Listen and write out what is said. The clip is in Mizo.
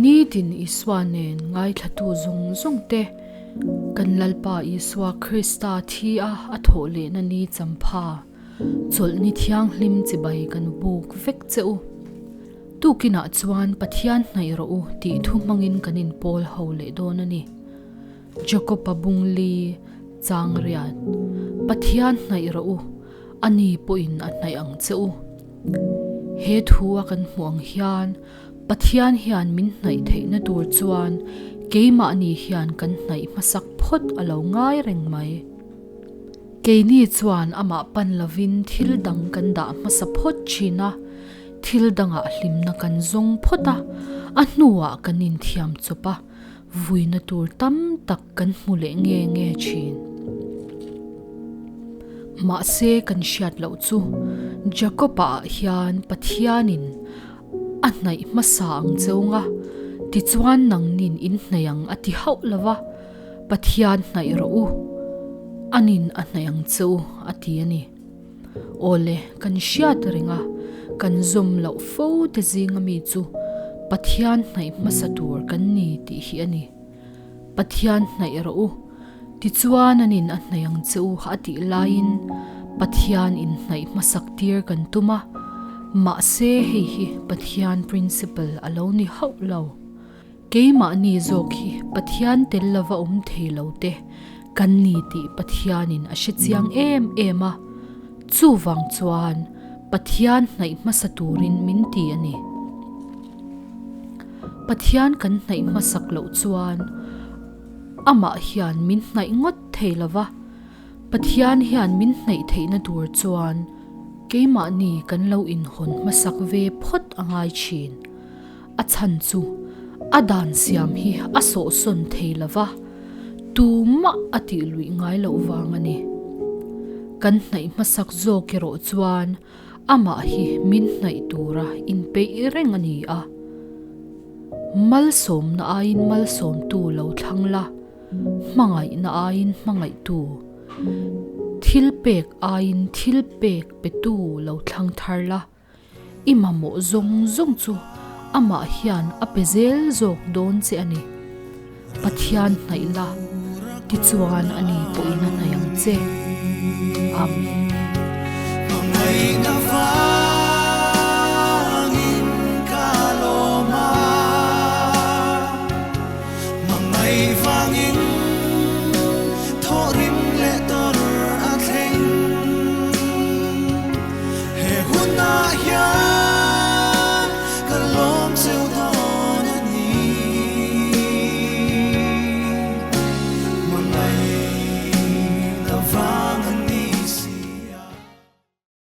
Nitin Isua nen ngaithlatu zawng zawng te kan Lalpa Isua Krista thi a a thawh lehna ni champha chawlhni thianghlim chibai kan buk vek che u. Tukinah chuan Pathian hnaih rawh u tih thu hmangin kan inpawl ho leh dawn a ni. Jakob-a bungli chang riat, Pathian hnaih rawh u, a ni pawhin a hnaih ang che u. He thu a kan hmuh ang hian Pathian hian min hnaih theihna tur chuan keimahni hian kan hnaih hmasak phawt a lo ngai reng mai. Keini chuan amah pan lovin thil dang kan dah hmasa phawt thin a, thil dangah hlimna kan zawng phawt a, a hnuah kan inthiam chawp a, vuina tur tam tak kan hmu leh nge nge thin. Mahse kan hriat loh chu Jakob-a ah hian Pathianin a hnaih hmasa ang cheu nga, tichuan nangnin in hnaih ang a ti hauh lo va, Pathian hnaih rawh u, anin a hnaih ang cheu a ti a ni. Awle, kan hriat reng a, kan zawm loh fo te zinga mi chu Pathian hnaih hmasa tur kan ni tih hi a ni. Pathian hnaih rawh u, tichuan anin a hnaih ang che u a tih laiin Pathian in hnaih hmasak tir kan tum a, mahse hei hi Pathian principle a lo ni hauh lo. Keimahni zawk hi Pathian tel lova awm thei lo te kan ni tih Pathianin a hre chiang em em a, chuvang chuan Pathian hnaih hmasa turin min ti a ni. Pathian kan hnaih hmasak loh chuan amah hian min hnaih ngawt thei lo va, Pathian hian min hnaih theihna tur chuan keimahni kan lo inhawn hmasak ve phawt a ngai thin. A chhan chu a dan siam hi a sawhsawn thei lo va, tumah a tih luih ngai loh vang a ni. Kan hnaih hmasak zawk erawh chuan Amah hi min hnaih tura inpeih reng a ni a. Malsawmna aiin malsawmtu lo thlang la, hmangaihna aiin hmangaihtu, thil pek aiin thil pek petu lo thlang thar la, i mamawh zawng zawng chu amah hian a pe zel zawk dawn che a ni. Pathian hnaih la, tichuan a ni pawhin a hnaih ang che. Amen.